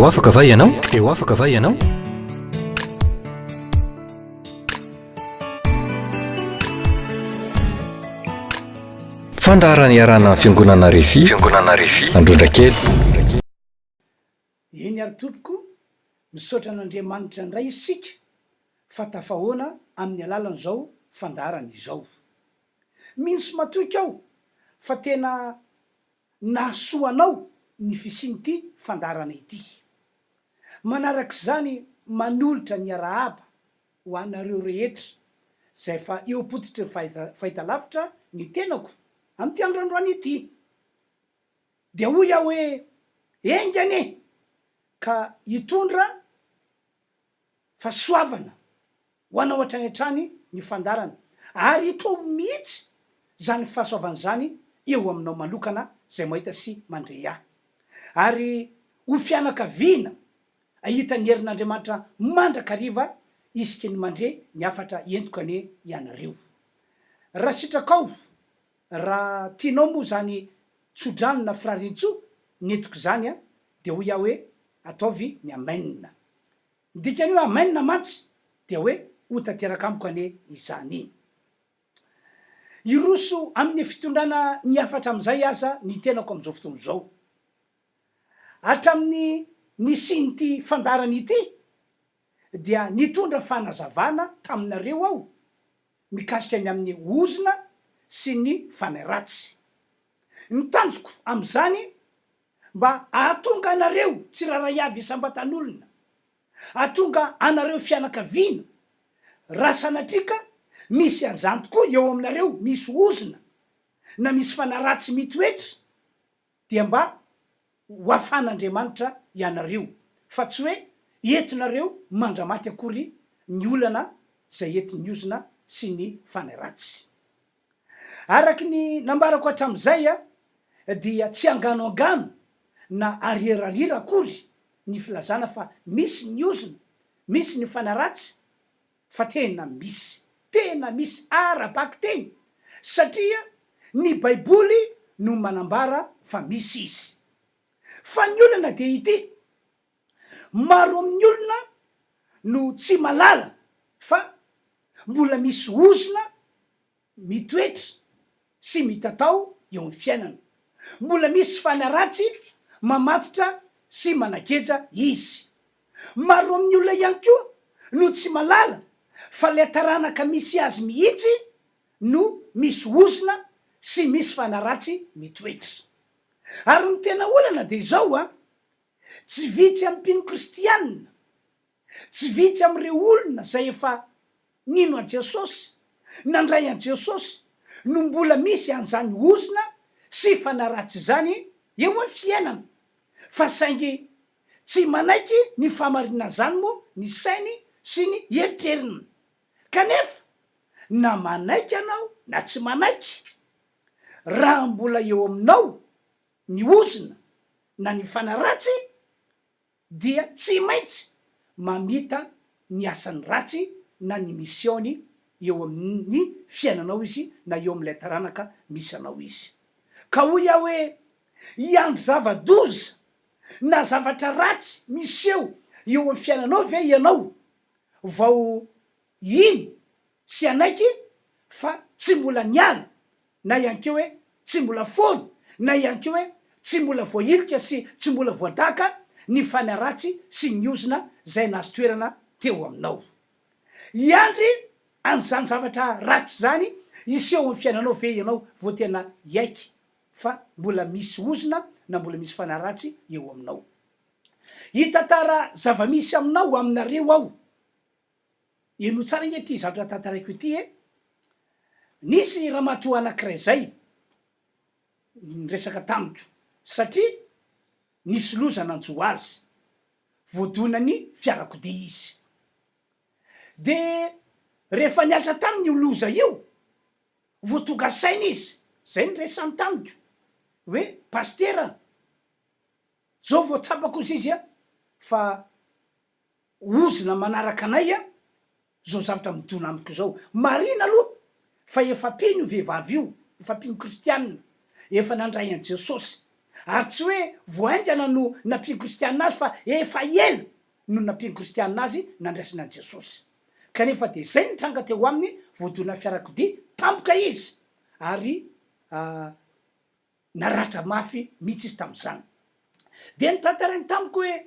Dia ho afaka va ianao? Dia ho afaka va ianao? Fandaharana iarahana amin'ny Fiangonana Refi, Fiangonana Refi, Androndrakely. Eny ary tompoko, misaotra an'Andriamanitra indray isika fa tafahoana amin'ny alalan'izao fandaharana izao. Mino sy matoky aho fa tena nahasoa anao ny fisian'ity fandaharana ity. Manarak'izany manolotra ny arahaba ho anareo rehetra izay efa eo am-pototry ny fahitalavitra ny tenako amin'ity andro androany ity. Dia hoy aho hoe, Enga anie ka hitondra fahasoavana ho anao hatrany hatrany ny fandaharana, ary hitombo mihitsy izany fahasoavana izany eo aminao manokana izay mahita sy mandre ahy. Ary ho fianakaviana hahita ny herin'Andriamanitra mandrakariva isiky ny mandre ny hafatra entiko anie ianareo. Raha sitrakao Raha tianao moa izany tsodrano na firariantsoa nentiko izany an, dia hoy aho hoe ataovy ny amen. Ny dikan'io amen mantsy dia hoe ho tanteraka amiko anie izany. Hiroso amin'ny fitondrana ny hafatra amin'izay aza ny tenako amin'izao fotoana izao. Hatramin'ny nisian'ity fandaharana ity dia nitondra fanazavana taminareo aho mikasika ny amin'ny ozona sy ny fanahy ratsy. Ny tanjoko amin'izany mba hahatonga anareo tsirairay avy isam-batan'olona, hahatonga anareo fianakaviana, raha sanatria ka misy an'izany tokoa eo aminareo, misy ozona na misy fanahy ratsy mitoetra, dia mba ho afan'Andriamanitra ianareo, fa tsy hoe entinareo mandramaty akory ny olana izay entin'ny ozona sy ny fanahy ratsy. Araka ny nambarako hatramin'izay dia tsy angano angano na arierarira akory ny filazana fa misy ny ozona, misy ny fanahy ratsy, fa tena misy, tena misy ara-bakiteny satria ny baiboly no manambara fa misy izy. Fa ny olana dia ity, maro amin'ny olona no tsy malala fa mbola misy ozona mitoetra sy mitatao eo amin'ny fiainana. Mbola misy fanahy ratsy mamatotra sy manageja izy. Maro amin'ny olona ihany koa no tsy malala fa ilay taranaka misy azy mihitsy no misy ozona sy misy fanahy ratsy mitoetra. Ary ny tena olana dia izao an, tsy vitsy amin'ny mpino kristianina Tsy vitsy amin'ireo olona izay efa nino an'i Jesosy, nandray an'i Jesosy, no mbola misy an'izany ozona sy fanahy ratsy izany eo amin'ny fiainana, fa saingy tsy manaiky ny fahamarinan'izany moa ny sainy sy ny eritreriny. Kanefa, na manaiky ianao na tsy manaiky, raha mbola eo aminao ny ozona na ny fanahy ratsy, dia tsy maintsy mamita ny asany ratsy na ny mission-ny eo amin'ny fiainanao izy na eo amin'ilay taranaka misy anao izy. Ka hoy aho hoe, hiandry zava-doza na zavatra ratsy miseho eo amin'ny fiainanao ve ianao vao hino sy hanaiky fa tsy mbola niala na ihany koa hoe tsy mbola foana, na ihany koa hoe tsy mbola voahilika sy tsy mbola voadaka ny fanahy ratsy sy ny ozona izay nahazo toerana teo aminao. Hiandry an'izany zavatra ratsy izany hiseho amin'ny fiainanao ve ianao vao tena hiaiky fa mbola misy ozona na mbola misy fanahy ratsy eo aminao? Hitantara zava-misy aminao aminareo aho. Henoy tsara ange ity zavatra tantaraiko ity e! Nisy ramatoa anankiray izay niresaka tamiko satria nisy loza nanjo azy, voadonan'ny fiarakodia izy. De rehefa niantra taminy io loza io, vao tonga saina izy, zay no resany tamiko, hoe pasitera, zao vao tsapako ozy izy a, fa ozona manaraka anay a zao zavatra midona amiko zao. Marina aloha fa efa mpino io vehivavy io, efa mpino kristianina, efa nandray an'i Jesosy. Ary tsy hoe vao haingana no nampian'ny kristiana azy fa efa ela no nampian'ny kristiana azy nandraisana an'i Jesosy. Kanefa dia izay no nitranga teo aminy, voadona fiarakodia tampoka izy ary naratra mafy mihitsy izy tamin'izany. Dia notantarainy tamiko hoe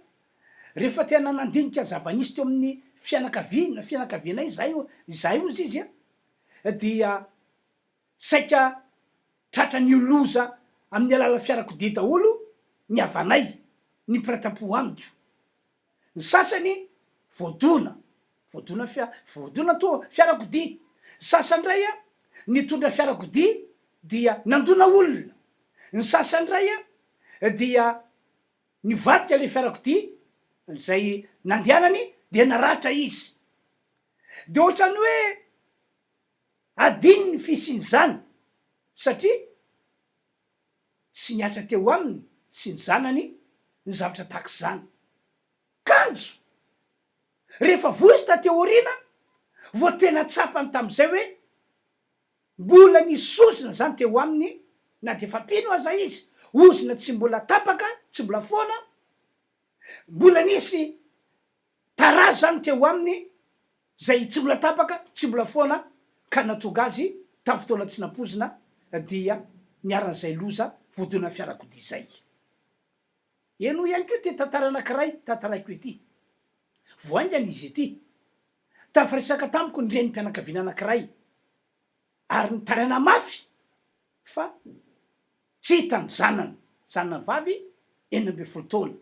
rehefa tena nandinika zava-nisy teo amin'ny fianakaviana, fianakavianay izahay, izahay hozy izy dia saika tratran'io loza amin'ny alalan'ny fiarakodia daholo ny havanay, ny mpiray tampo amiko. Ny sasany voadona, voadona fia- voadona toa fiarakodia, ny sasany indray nitondra fiarakodia dia nandona olona, ny sasany indray dia nivadika ilay fiarakodia izay nandehanany dia naratra izy. Dia ohatran'ny hoe Adino ny fisian'izany satria tsy nihatra teo aminy sy ny zanany ny zavatra tahaka izany. Kanjo, rehefa voa izy taty aoriana vao tena tsapany tamin'izay hoe mbola nisy ozona izany teo aminy na dia efa mpino aza izy, ozona tsy mbola tapaka, tsy mbola foana, mbola nisy tarazo izany teo aminy izay tsy mbola tapaka, tsy mbola foana ka nahatonga azy tamin'ny fotoana tsy nampoizina dia niharan'izay loza voadonan'ny fiarakodia izay. Henoy ihany koa ity tantara anankiray tantaraiko ity. Vao haingana izy ity. Tafaresaka tamiko ny renim-pianakaviana anankiray ary nitaraina mafy fa tsy hita ny zanany, zanany vavy 16 taona,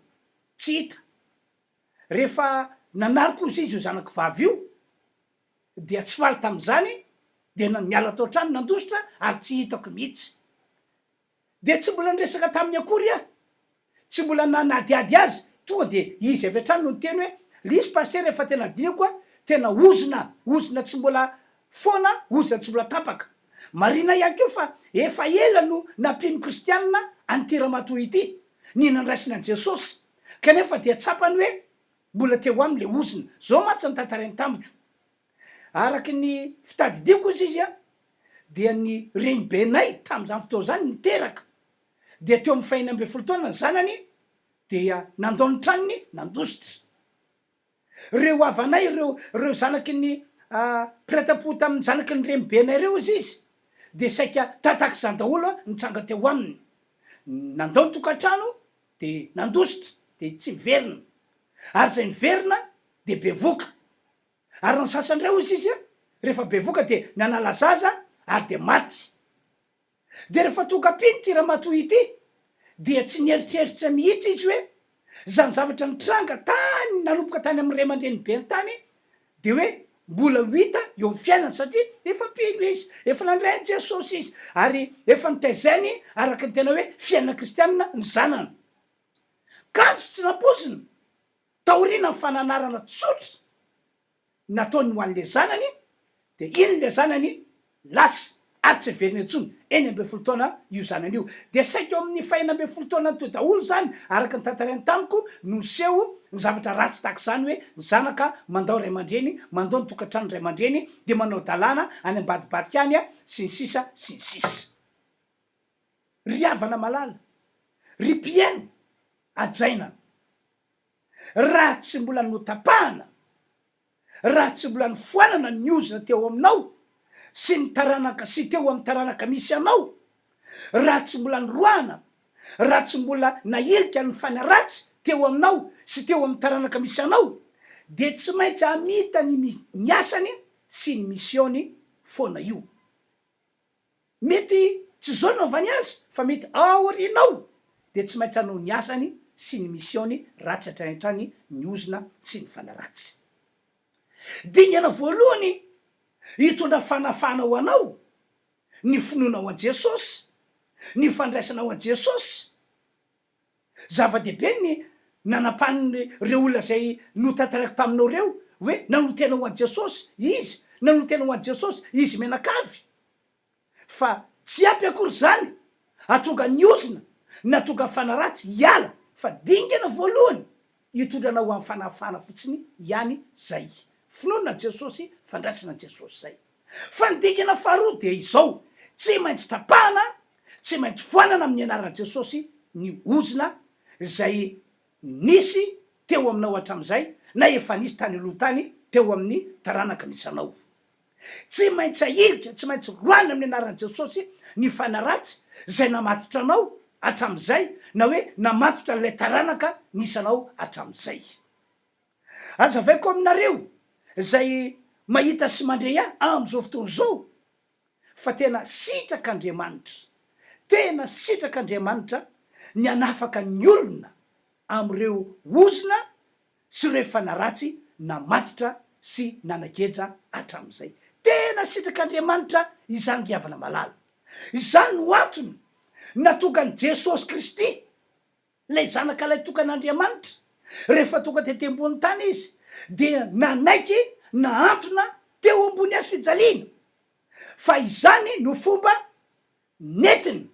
tsy hita. Rehefa nanary kosa izy io zanako vavy io dia tsy faly tamin'izany dia niala tao an-trano nandositra ary tsy hitako mihitsy. Dia tsy mbola niresaka taminy akory aho, tsy mbola nanadihady azy, tonga dia izy avy hatrany no niteny hoe, le izy pasitera efa tena adinoko a, tena ozona, ozona tsy mbola foana, ozona tsy mbola tapaka. Marina ihany koa fa efa ela no nampian'ny kristianina an'ity ramatoa ity ny nandraisina an'i Jesosy. Kanefa dia tsapany hoe mbola teo aminy le ozona. Zao mantsy ny tantarainy tamiko. Araka ny fitadidiako ozy izy dia ny renibenay tamin'izany fotoana izany niteraka dia teo amin'ny fahenina ambin'ny folo taona ny zanany dia nandao ny tranony nandositra. Reo havanay ireo ireo zanaky ny mpiray tampo tamin'ny zanaky ny renibenay ireo ozy izy dia saika tatak'izany daholo nitranga teo aminy. Nandao ny tokantrano de nandositra de tsy niverina, ary zay niverina de bevoka, ary ny sasany ndray hozy izy a, rehefa bevoka de nanala zaza ary de maty, de rehefa tonga mpino ty ramatoa ity dia tsy nieritreritra mihitsy izy hoe zany zavatra nitranga tany nanomboka tany amin'ny ray aman-drenibeny tany de hoe mbola ho hita eo amin'ny fiainany satria efa mpino izy, efa nandray an'i Jesosy izy ary efa notezainy araka ny tena hoe fiainana kristianina ny zanany. Kanjo tsy nampoizina, taorian'ny fananarana tsotra nataony ho an'ilay zanany dia iny ilay zanany lasa ary tsy niverina intsony, 16 taona io zanany io. Dia saika eo amin'ny fahenina ambin'ny folo taonany teo daholo izany, araka ny tantarainy tamiko, no niseho ny zavatra ratsy tahaka izany hoe ny zanaka mandao ray aman-dreny, mandao ny tokantranon'ny ray aman-dreny, dia manao dalàna any ambadibadika any, sy ny sisa sy ny sisa. Ry havana malala, ry mpihaino hajaina, raha tsy mbola notapahana raha tsy mbola nofoanana ny ozona teo aminao sy ny taranaka sy teo amin'ny taranaka misy anao, raha tsy mbola noroahana, raha tsy mbola nahilika ny fanahy ratsy teo aminao sy teo amin'ny taranaka misy anao, dia tsy maintsy hamita ny ny asany sy ny mission-ny foana io. Mety tsy zao no anaovany azy fa mety aorianao dia tsy maintsy hanao ny asany sy ny mission-ny ratsy hatrany hatrany ny ozona sy ny fanahy ratsy. Dingana voalohany hitondra fanafahana ho anao ny finoanao an'i Jesosy, ny fandraisanao an'i Jesosy. Zava-dehibe ny nanapahan'ireo olona izay notantaraiko taminao ireo hoe nanolo-tena ho an'i Jesosy izy, nanolo-tena ho an'i Jesosy izy mianakavy. Fa tsy ampy akory izany hahatonga ny ozona na tonga ny fanahy ratsy hiala fa dingana voalohany hitondra anao ho amin'ny fanahafahana fotsiny ihany izay. Finoana an'i Jesosy, fandraisana an'i Jesosy izay. Fa ny dingana faharoa dia izao, tsy maintsy tapahana, tsy maintsy foanana amin'ny anaran'i Jesosy. ny ozona izay nisy teo aminao hatramin'izay na efa nisy tany aloha tany teo amin'ny taranaka misy anao. Tsy maintsy ahilika, tsy maintsy roahina amin'ny anaran'i Jesosy ny fanahy ratsy izay namatotra anao hatramin'izay na hoe namatotra an'ilay taranaka nisy anao hatramin'izay. Azavaiko aminareo izay mahita sy mandre ahy amin'izao fotoana izao fa tena sitrak'Andriamanitra, tena sitrak'Andriamanitra ny hanafaka ny olona amin'ireo ozona sy ireo fanahy ratsy namatotra sy nanageja hatramin'izay. Tena sitrak'Andriamanitra izany ry havana malala. Izany no antony nahatonga an'i Jesosy Kristy, ilay Zanaka Lahitokan'Andriamanitra, rehefa tonga tety ambonin'ny tany Izy, dia nanaiky nahantona teo ambony hazo fijaliana, fa izany no fomba nentiny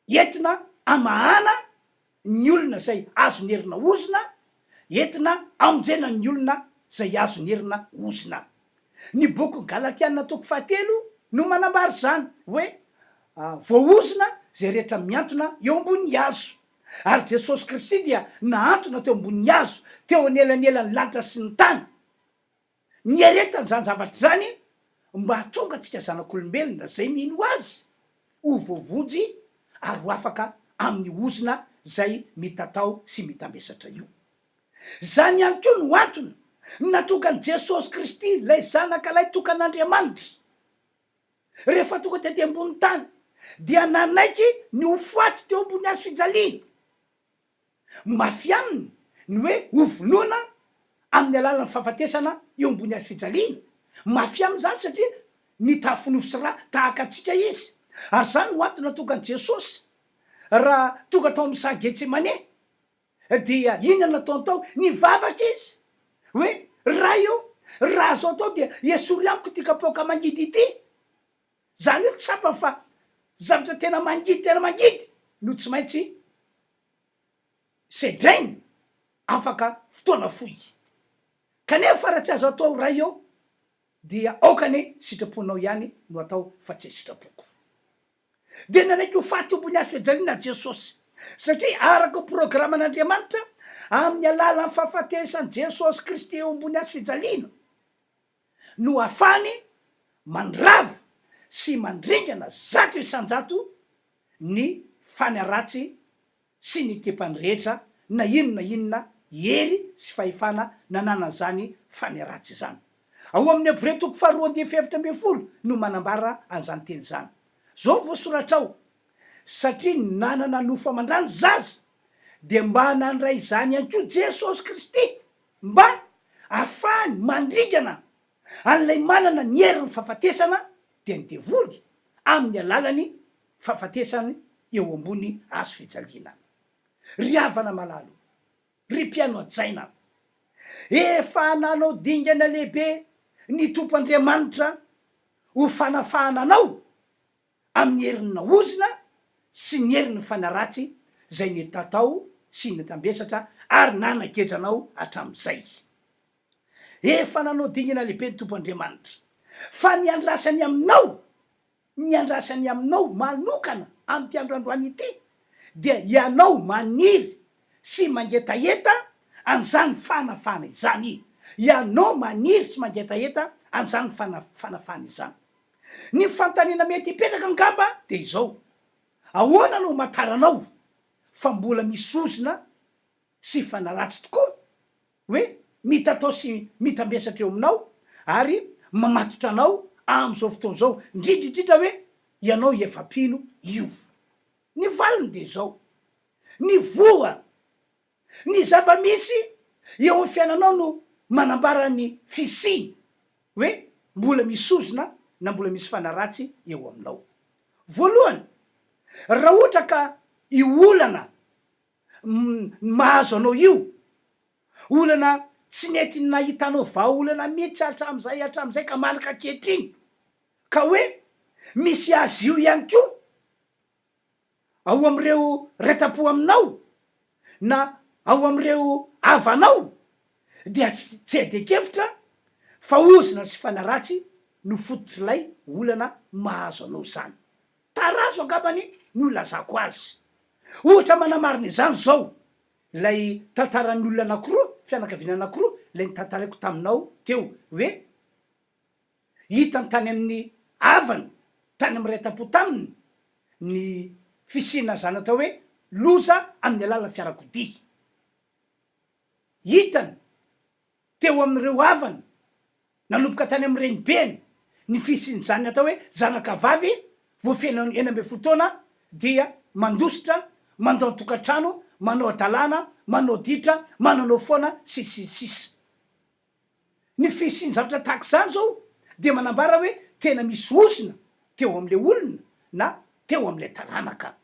entina hamahana ny olona izay azon'ny herina ozona, entina hamonjena ny olona izay azon'ny herina ozona. Ny bokin'ny Galatiana toko fahatelo no manambara izany hoe voaozona izay rehetra mihantona eo ambonin'ny hazo. Ary Jesosy Kristy dia nahantona teo ambonin'ny hazo, teo anelanelan'ny lanitra sy ny tany. Niaretany izany zavatra izany mba hahatonga antsika zanak'olombelona izay mino Azy ho voavonjy ary ho afaka amin'ny ozona izay mitatao sy mitambesatra io. Izany ihany koa no antony nahatonga an'i Jesosy Kristy, ilay Zanaka Lahitokan'Andriamanitra, rehefa tonga tety ambony tany, dia nanaiky ny ho faty teo ambony hazo fijaliana. Mafy aminy ny hoe hovonoina amin'ny alalan'ny fahafatesana eo ambony hazo fijaliana. Mafy aminy izany satria nitafy nofo sy ra tahaka antsika izy. Ary izany no antony nahatonga an'i Jesosy raha tonga tao amin'ny saha Getsemane dia inona no nataony tao? Nivavaka izy hoe, Ray ô, raha azo atao dia esory amiko ity kapoaka mangidy ity. Izany hoe tsapany fa zavatra tena mangidy tena mangidy no tsy maintsy sedrainy afaka fotoana fohy. Kanefa raha tsy azo atao Ray ô, dia aoka anie sitraponao ihany no atao fa tsy ny sitrapoko. Dia nanaiky ho faty eo ambony hazo fijaliana Jesosy, satria araka ny programan'Andriamanitra, amin'ny alalan'ny fahafatesan'i Jesosy Kristy eo ambony hazo fijaliana no ahafahany mandrava sy mandringana 100% ny fanahy ratsy sy ny ekipany rehetra na inona inona hery sy fahefana nananan'izany fanahy ratsy izany. Ao amin'ny Hebreo toko faharoa andininy faha-14 no manambara an'izany teny izany. Izao no voasoratra ao, Satria nanana nofo aman-dra ny zaza, dia mba nandray izany ihany koa Jesosy Kristy, mba hahafahany mandringana an'ilay manana ny herin'ny fahafatesana, dia ny devoly, amin'ny alalan'ny fahafatesany eo ambony hazo fijaliana. Ry havana malala o, ry mpihaino hajaina, efa nanao dingana lehibe ny Tompo Andriamanitra ho fanafahana anao amin'ny herin'ny naozina sy ny herin'ny fanahy ratsy izay nitatao sy nitambesatra ary nanageja anao hatramin'izay. Efa nanao dingana lehibe ny Tompo Andriamanitra, fa ny andrasany aminao Ny andrasany aminao manokana amin'ity andro androany ity dia ianao maniry sy mangetaheta an'izany fanafahana izany. Ianao maniry sy mangetaheta an'izany fanafahana izany. Ny fanontaniana mety hipetraka angamba dia izao, ahoana no hamantaranao fa mbola misy ozona sy fanaratsy tokoa hoe mitatao sy mitambesatra eo aminao ary mamatotra anao amin'izao fotoana izao, indrindra indrindra hoe ianao efa mpino io. Ny valiny dia izao, ny voa, ny zava-misy eo amin'ny fiainanao no manambara ny fisiany hoe mbola misy ozona na mbola misy fanahy ratsy eo aminao. Voalohany, raha ohatra ka io olana mahazo anao io, olana tsy nety nahitanao vahaolana mihitsy hatramin'izay hatramin'izay ka malaka ankehitriny, ka hoe misy azy io ihany koa ao amin'ireo raitampo aminao na ao amin'ireo havanao dia tsy tsy adian-kevitra fa ozona sy fanahy ratsy no fototr'ilay olana mahazo anao izany. Tarazo angambany no ilazako azy. Ohatra manamarina izany izao ilay tantaran'ny olona anankiroa, fianakaviana anankiroa, ilay notantaraiko taminao teo hoe hitany tany amin'ny havany, tany amin'ny iray tampo taminy ny fisiana izany atao hoe loza amin'ny alalan'ny fiarakodia. Hitany teo amin'ireo havany nanomboka tany amin'ny renibeny ny fisian'izany atao hoe zanaka vavy vao feno 16 taona dia mandositra, mandao ny tokantrano, manao hadalana, manao ditra, mananao foana sy sy ny sisa. Ny fisian'ny zavatra tahaka izany izao dia manambara hoe tena misy ozona teo amin'ilay olona na teo amin'ilay taranaka.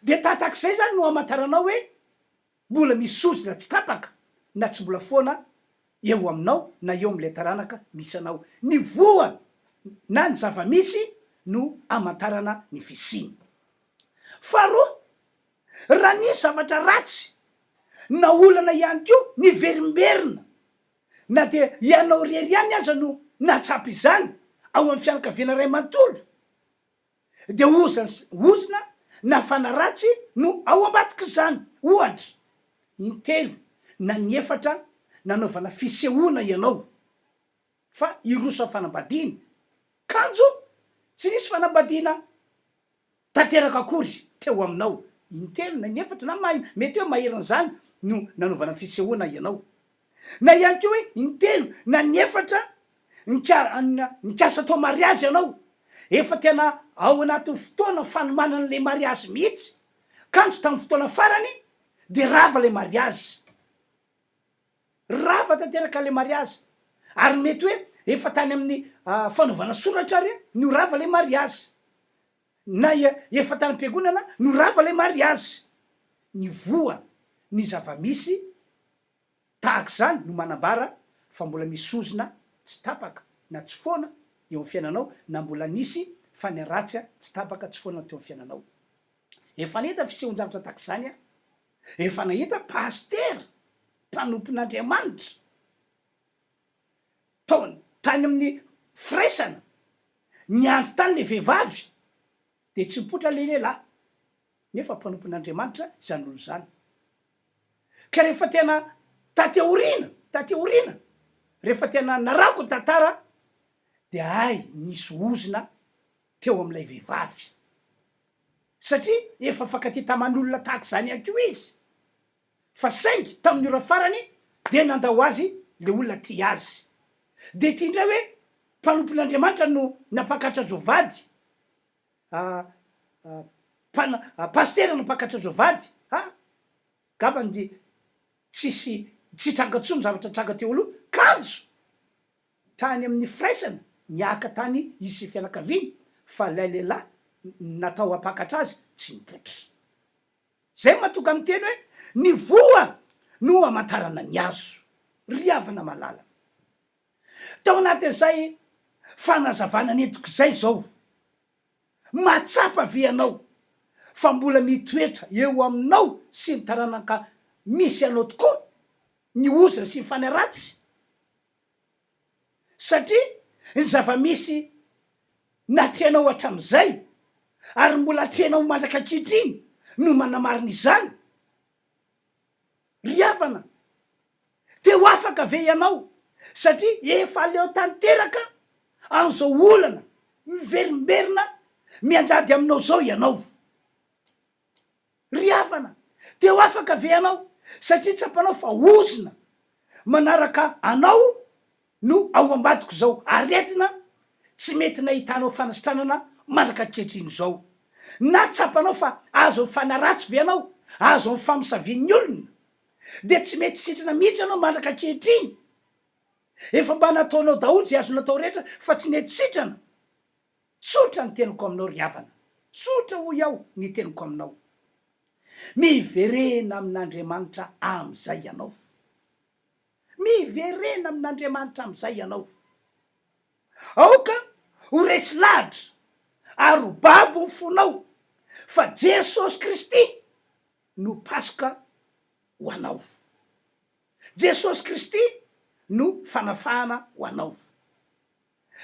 Dia tahatak'izay izany no hamantaranao hoe Mbola misy ozona tsy tapaka na tsy mbola foana eo aminao na eo amin'ilay taranaka misy anao. Ny voa na ny zava-misy no amantarana ny fisiany. Faharoa, raha nisy zavatra ratsy na olana ihany koa niverimberina na dia ianao irery ihany aza no nahatsapa izany ao amin'ny fianakaviana iray manontolo, dia ozona ozona na fana ratsy no ao ambadik'izany. Ohatra, intelo na inefatra nanaovana fisehoana ianao fa hiroso amin'ny fanambadiana, kanjo tsy nisy fanambadiana tanteraka akory teo aminao. Intelo na inefatra na mety hoe maherin'izany no nanaovana fisehoana ianao. Na ihany koa hoe intelo na inefatra Nika, nikasa atao mariazy ianao, efa tena ao anatin'ny fotoana fanomanana ilay mariazy mihitsy, kanjo tamin'ny fotoana farany dia rava ilay mariazy. Rava tanteraka ilay mariazy. Ary mety hoe efa tany amin'ny fanaovana soratra ary no rava ilay mariazy. Na efa tany am-piangonana no rava ilay mariazy. Ny voa, ny zava-misy Tahaka izany no manambara fa mbola misy ozona tsy tapaka na tsy foana eo amin'ny fiainanao na mbola nisy fa ny ratsy tsy tapaka tsy foana teo amin'ny fiainanao. Efa nahita fisehon-javatra tahaka izany aho. Efa nahita pasitera, mpanompon'Andriamanitra, tao tany amin'ny firaisana, niandry tany ilay vehivavy, dia tsy nipoitra ilay lehilahy. Nefa mpanompon'Andriamanitra izany olona izany. Ka rehefa tena taty aoriana, taty aoriana, rehefa tena narahako ny tantara dia hay nisy ozona teo amin'ilay vehivavy. Satria efa mifankatia taman'olona tahaka izany ihany koa izy. Fa saingy tamin'ny ora farany dia nandao azy ilay olona tia azy. Dia ity indray hoe mpanompon'Andriamanitra no nampakatra azy ho vady. Pasitera no mpakatra azy ho vady ha! Gabany dia tsisy tsy hitranga intsony ny zavatra nitranga teo aloha, kanjo tany amin'ny firaisana niaka tany izy sy fianakaviany fa ilay lehilahy natao hampakatra azy tsy nipoitra. Zay no mahatonga miteny hoe ny voa no hamantarana ny hazo ry havana malala. Tao anatin'izay fanazavana nentiko izay izao, mahatsapa ve ianao fa mbola mitoetra eo aminao sy ny taranaka misy anao tokoa ny ozona sy ny fanahy ratsy? Satria ny zava-misy natrehinao hatramin'izay ary mbola atrehinao mandraka ankehitriny no manamarina izany. Ry havana, te ho afaka ve ianao satria efa leo tanteraka an'izao olana miverimberina mianjady aminao izao ianao? Ry havana, te ho afaka ve ianao satria tsapanao fa ozona manaraka anao no ao ambadiko izao aretina tsy mety nahitanao fanasitranana mandraka ankehitriny izao? Na tsapanao fa azon'ny fanahy ratsy ve ianao, azon'ny famosavian'ny olona, dia tsy mety sitrana mihitsy ianao mandraka ankehitriny? Efa mba nataonao daholo izay azo natao rehetra fa tsy nety sitrana? Tsotra ny teniko aminao ry havana, tsotra hoy aho ny teniko aminao. Miverena amin'Andriamanitra amin'izay ianao. Miverena amin'Andriamanitra amin'izay ianao. Aoka ho resy lahatra ary ho babo ny fonao fa Jesosy Kristy no Paska ho anao. Jesosy Kristy no fanafahana ho anao.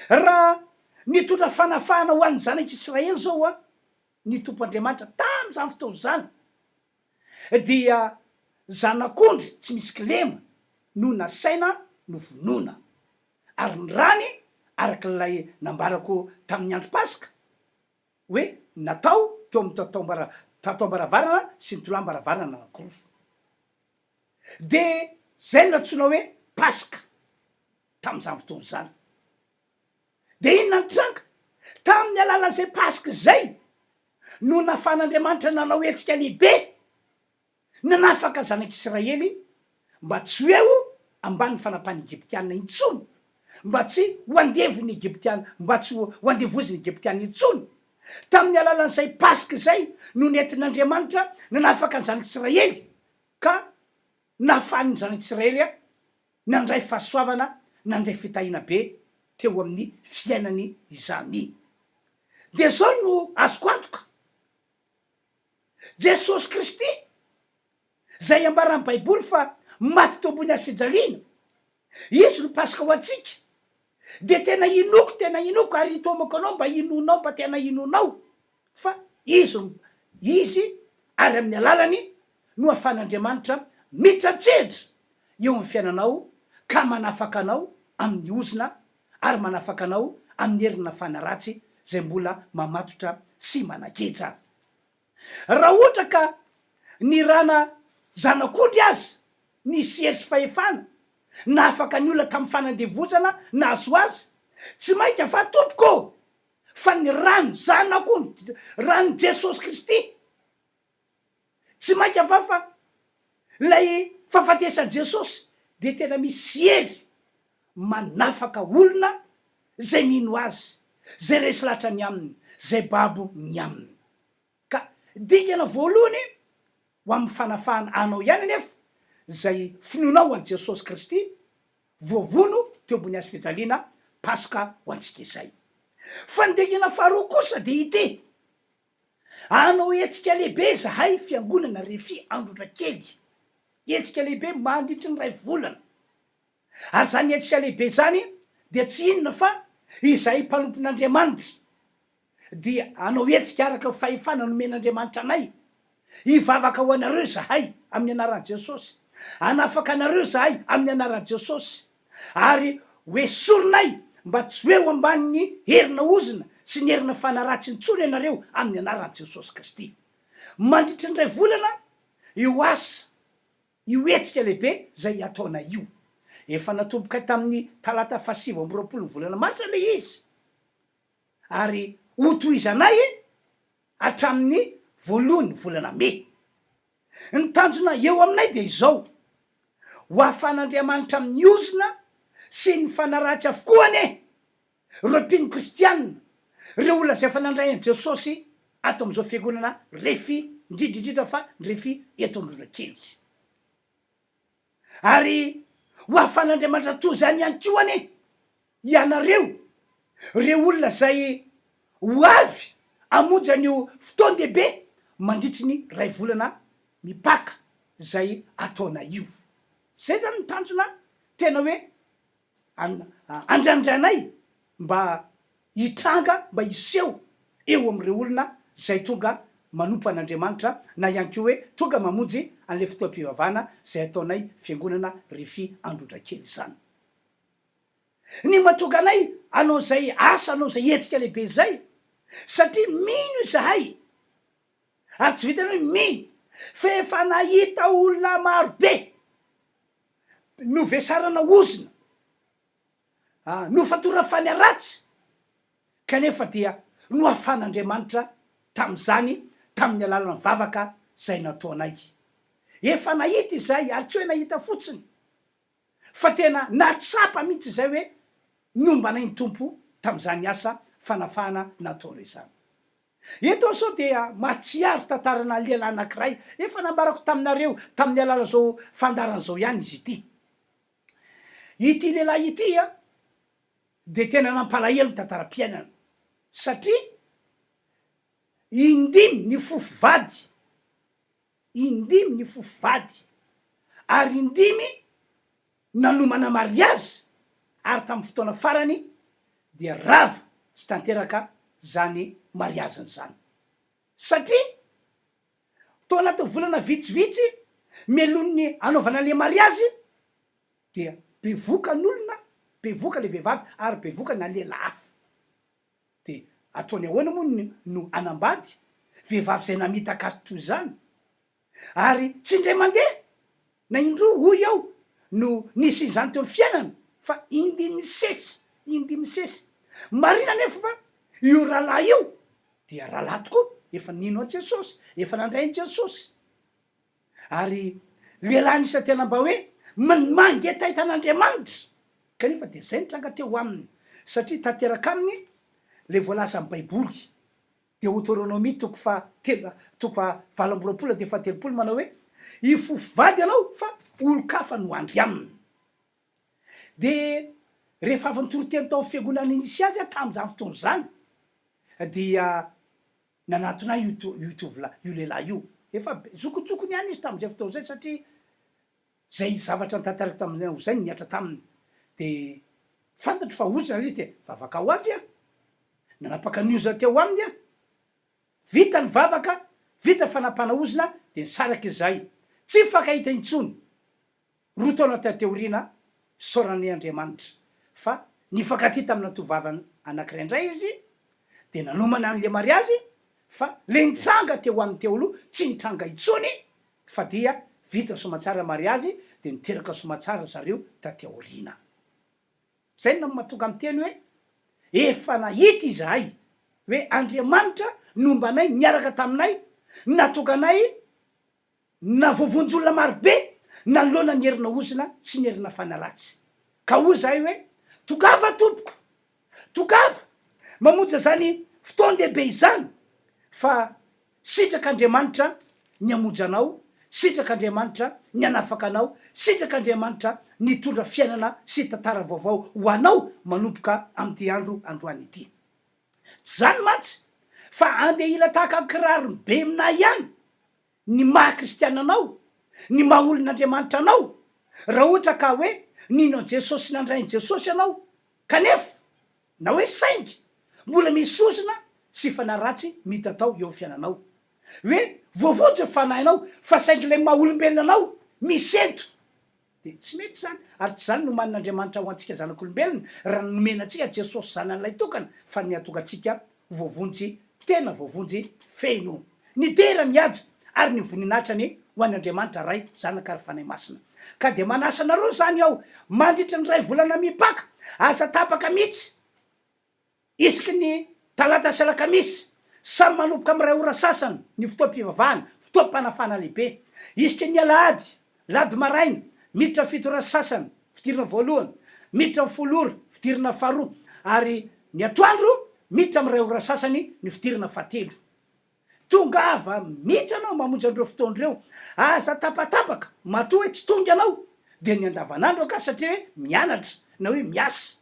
Raha nitondra fanafahana ho an'ny zanak'Israely izao ny Tompo Andriamanitra tamin'izany fotoana izany. Dia zanak'ondry tsy misy kilema no nasaina novonoina, ary ny rany, araka ilay nambarako tamin'ny andro Paska, hoe natao teo amin'ny tataom-bara- tataom-baravarana sy ny tolam-baravarana anankiroa. Dia izay no nantsoina hoe Paska tamin'izany fotoana izany. Dia inona ny tranga? Tamin'ny alalan'izay Paska izay no nahafahan'Andriamanitra nanao hetsika lehibe nanafaka ny zanak'Israely mba tsy ho eo ambanin'ny fanapahan'ny Egyptiana intsony, mba tsy ho andevon'ny Egyptiana, mba tsy ho andevozin'ny Egyptiana intsony. Tamin'ny alalan'izay Paska izay no nentin'Andriamanitra nanafaka ny zanak'Israely ka nahafahan'ny zanak'Israely nandray fahasoavana, nandray fitahiana be teo amin'ny fiainany izany. Dia izao no azoko antoka, Jesosy Kristy, izay ambaran'ny Baiboly fa maty teo ambony hazo fijaliana, Izy no Paska ho antsika, dia tena inoako, tena inoako, ary itaomako anao mba hinoanao, mba tena hinoanao fa Izy no, Izy ary amin'ny alalany no ahafahan'Andriamanitra mitratsedra eo amin'ny fiainanao ka manafaka anao amin'ny ozona ary manafaka anao amin'ny herina fanahy ratsy izay mbola mamatotra sy manageja. Raha ohatra ka ny rana zanak'ondry aza nisy hery sy fahefana nahafaka ny olona tamin'ny fanandevozana nahazo azy, tsy mainka fa tompoko ô, fa ny ran'ny zanak'ondry, ran'i Jesosy Kristy, Tsy mainka va fa ilay fahafatesan'i Jesosy dia tena misy hery manafaka olona izay mino Azy, izay resy lahatra ny Aminy, izay babo ny Aminy. Ka dingana voalohany ho amin'ny fanafahana anao ihany anefa izay finoanao an'i Jesosy Kristy voavono teo ambony hazo fijaliana Paska ho antsika izay. Fa ny dingana faharoa kosa dia ity, Hanao hetsika lehibe izahay fiangonana Refi Androndrakely. Hetsika lehibe mandritry ny iray volana. Ary izany hetsika lehibe izany dia tsy inona fa izahay mpanompon'Andriamanitra dia hanao hetsika araka ny fahefana nomen'Andriamanitra anay. Hivavaka ho anareo izahay amin'ny anaran'i Jesosy. Hanafaka anareo izahay amin'ny anaran'i Jesosy. Ary ho esorinay mba tsy ho eo ambanin'ny herina ozona sy ny herina fanahy ratsy intsony ianareo amin'ny anaran'i Jesosy Kristy. Mandritry ny iray volana io asa, io hetsika lehibe izay hataonay io. Efa natombokay tamin'ny talata fahasivy amby roapolo ny volana marsa ilay izy. Ary hotohizanay hatramin'ny voalohan'ny volana mey. Ny tanjona eo aminay dia izao, ho afan'Andriamanitra amin'ny ozona sy ny fanaratsy avokoa anie ireo mpino kristiana, ireo olona izay efa nandray an'i Jesosy ato amin'izao fiangonana Refi, indrindra indrindra fa ny Refi eto Androndrakely. Ary ho afan'Andriamanitra toa izany ihany koa anie ianareo, ireo olona izay ho avy hamonjy an'io fotoan-dehibe mandritry ny iray volana mipaka izay ataonay io. Izay izany ny tanjona tena hoe Andrandranay mba hitranga, mba hiseho eo amin'ireo olona izay tonga manompo an'Andriamanitra na ihany koa hoe tonga mamonjy an'ilay fotoam-pivavahana izay ataonay Fiangonana Refi Androndrakely izany. Ny mahatonga anay hanao izay asa, hanao izay hetsika lehibe izay, satria mino izahay, ary tsy vitan'ny hoe mino, fa efa nahita olona marobe Novesarana ozona, nofatorana fanahy ratsy, kanefa dia nohafan'Andriamanitra tamin'izany tamin'ny alalan'ny vavaka izay nataonay. Efa nahita izahay, ary tsy hoe nahita fotsiny, fa tena nahatsapa mihitsy izahay hoe nomba anay ny Tompo tamin'izany asa fanafahana nataonay izany. Eto aho sao dia mahatsiaro tantarana lehilahy anankiray efa nambarako taminareo tamin'ny alalan'izao fandaharana izao ihany izy ity. Ity lehilahy ity dia tena nampalahelo ny tantaram-piainana satria indimy nifofo vady, indimy nifofo vady ary indimy nanomana mariazy ary tamin'ny fotoana farany dia rava tsy tanteraka zany mariaziny zany satria. Tao anatin'ny volana vitsivitsy mialoha ny hanaovana le mariazy dia bevoka ny olona, bevoka le vehivavy ary bevoka na lehilahy hafa. Dia ataony ahoana moa ny no hanambady vehivavy izay namitaka azy toy izany? Ary tsy indray mandeha na indroa hoy aho no nisian'izany teo amin'ny fiainana fa indimy misesy, indimy misesy. Marina anefa fa io rahalahy io dia rahalahy tokoa, efa nino an'i Jesosy, efa nandray an'i Jesosy. Ary lehilahy anisan'ny tena mba hoe mangetaheta an'Andriamanitra, kanefa dia izay nitranga teo aminy, satria tanteraka aminy ilay voalazan'ny Baiboly, Deoteronomia toko faha telo toko faha 28 andininy faha 30 manao hoe, Hifofo vady ianao fa olon-kafa no handry aminy. Dia rehefa avy nitory teny tao amin'ny fiangonana nisy azy aho tamin'izany fotoana izany dia nanatona ahy io io tovolahy io lehilahy io. Efa be zokinjokiny ihany izy tamin'izay fotoana izay satria izay zavatra notantaraiko taminao izay no nihatra taminy. Dia fantatro fa ozona ilay izy dia vavaka ho azy aho. Nanapaka ny ozona teo aminy aho. Vita ny vavaka, vita ny fanapahana ozona dia nisaraka izahay. Tsy nifankahita intsony. Roa taona taty aoriana, isaorana anie Andriamanitra fa nifankatia tamina tovovavy anankiray indray izy dia nanomana an'ilay mariazy fa le nitranga teo aminy teo aloha tsy nitranga intsony fa dia vita soamatsara mariazy dia niteraka soamatsara zareo taty aoriana. Zay no mahatonga miteny hoe efa nahita izahay hoe Andriamanitra nomba anay niaraka taminay nahatonga anay Navoavonjy olona marobe nanoloana ny herina ozona sy ny herina fanahy ratsy. Ka hoy izahay hoe, Tongava tompoko! Tongava! Mamonjy an'izany fotoan-dehibe izany fa sitrak'Andriamanitra ny hamonjy anao, sitrak'Andriamanitra ny hanafaka anao, sitrak'Andriamanitra ny hitondra fiainana sy tantara vaovao ho anao manomboka amin'ity andro androany ity. Tsy izany mantsy fa andeha hila tahaka ny kiraro be aminà ihany ny maha kristiana anao, ny maha olon'Andriamanitra anao, raha ohatra ka hoe nino an'i Jesosy sy nandray an'i Jesosy ianao, kanefa, na hoe saingy, mbola misy ozona sy fanahy ratsy mitatao eo amin'ny fiainanao. Hoe voavonjy ny fanahinao, fa saingy ilay maha olombelona anao misento. Dia tsy mety izany, ary tsy izany no omanin'Andriamanitra ho antsika zanak'olombelona, raha nomena antsika Jesosy Zanany Lahitokana, fa ny hahatonga antsika ho voavonjy, tena voavonjy feno. Ny dera, ny haja, ary ny voninahitra anie ho an' Andriamanitra Ray, Zanaka ary Fanahy Masina. Ka dia manasa anareo izany aho, mandritra ny iray volana mipaka, aza tapaka mihitsy, Isaky ny talata sy alakamisy, samy manomboka amin'ny iray ora sasany ny fotoam-pivavahana, fotoam-panafahana lehibe. Isaky ny alahady, lahady maraina, miditra amin'ny fito ora sy sasany, fidirana voalohany, miditra amin'ny folo ora, fidirana faharoa, ary ny atoandro, miditra amin'ny iray ora sasany ny fidirana fahatelo. Tongava mihitsy ianao mamonjy an'ireo fotoana ireo. Aza tapatapaka, matoa hoe tsy tonga ianao dia ny andavanandro angaha satria hoe mianatra na hoe miasa.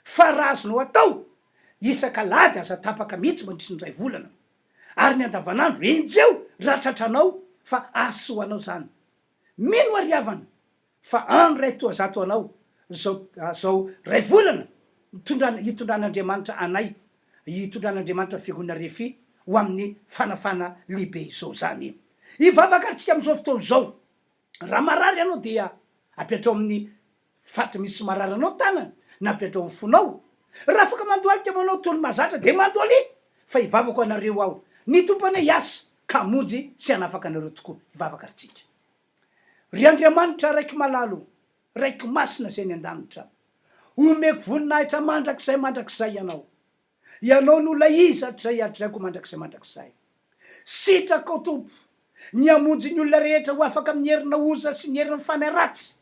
Fa raha azonao atao, isaka alahady aza tapaka mihitsy mandritry ny iray volana. Ary ny andavanandro enjeho raha tratranao fa hahasoa anao izany. Mino aho ry havana fa andro iray toa zato anao zao zao iray volana nitondrana hitondran'Andriamanitra anay, hitondran'Andriamanitra fiangonana Refi ho amin'ny fanafana lehibe izao izany. Hivavaka ary tsika amin'izao fotoana izao. Raha marary ianao dia apetrao amin'ny faritra misy marary anao tanana na apetrao amin'ny fonao. Raha afaka mandohalika manao toy ny mahazatra dia mandohalia fa hivavaka ho anareo aho. Ny Tompo anie hiasa ka hamonjy sy hanafaka anareo tokoa. Hivavaka ry tsika. Ry Andriamanitra Raiko malala o, Raiko masina izay any an-danitra, omeko voninahitra mandrakizay mandrakizay Ianao. Ianao no ilay Izy hatrizay hatrizay koa mandrakizay mandrakizay. Sitrakao Tompo ny hamonjy ny olona rehetra ho afaka amin'ny herina oza sy ny herin'ny fanahy ratsy.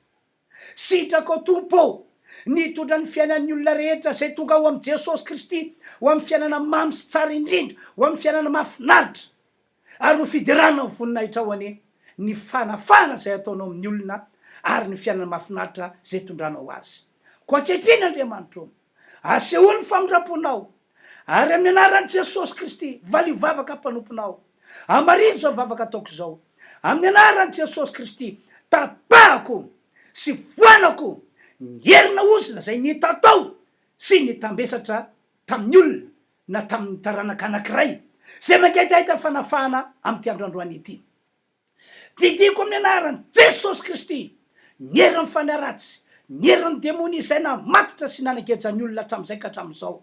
Sitrakao Tompo ô ny hitondra ny fiainan'ny olona rehetra izay tonga ao amin'i Jesosy Kristy ho amin'ny fiainana mamy sy tsara indrindra, ho amin'ny fiainana mahafinaritra. Ary ho fiderana ny voninahitrao anie ny fanafahana izay ataonao amin'ny olona ary ny fiainana mahafinaritra izay itondranao azy. Koa ankehitriny Andriamanitra ô, Asehoy ny famindram-ponao, ary amin'ny anaran'i Jesosy Kristy, valio vavaka mpanomponao. Hamarino izao vavaka ataoko izao. Amin'ny anaran'i Jesosy Kristy, tapahako sy foanako ny herina ozona izay nitatao sy nitambesatra tamin'ny olona na tamin'ny taranaka anankiray izay mangetaheta fanafahana amin'ity andro androany ity. Didiako amin'ny anaran'i Jesosy Kristy ny herin'ny fanahy ratsy, ny herin'ny demonia izay namatotra sy nanageja ny olona hatramin'izay ka hatramin'izao.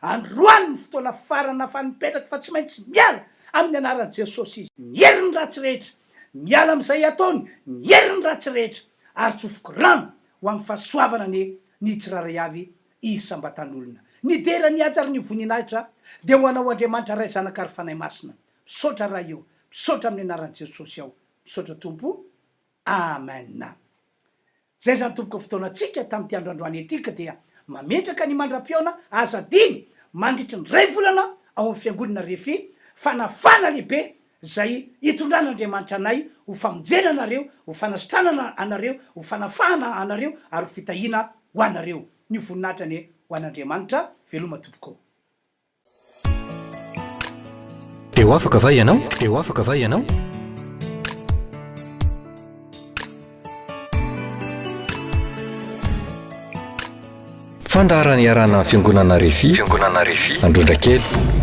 Androany ny fotoana farany nahafahany mipetraka fa tsy maintsy miala amin'ny anaran'i Jesosy izy. Ny herin'ny ratsy rehetra, miala amin'izay ataony ny herin'ny ratsy rehetra ary tsofiko rano ho amin'ny fahasoavana anie ny tsirairay avy isam-batan'olona. Ny dera, ny haja ary ny voninahitra dia ho Anao Andriamanitra Ray Zanaka ary Fanahy Masina. Misaotra Ray o, misaotra amin'ny anaran'i Jesosy aho. Misaotra Tompo. Amen. Zay zany tompoko fotoanantsika tamin'ity andro androany ity ka dia mametraka ny mandra-pihaona aza adino mandritry ny iray volana ao amin'ny fiangonana Refi fanafana lehibe zay hitondran'Andriamanitra anay ho famonjena anareo, ho fanasitranana anareo, ho fanafahana anareo ary ho fitahiana ho anareo. Ny voninahitra anie ho an'Andriamanitra. Veloma tompoko. Dia ho afaka va ianao? Dia ho afaka va ianao? Fandaharana iarahana amin'ny Fiangonana Refi, Fiangonana Refi, Androndrakely.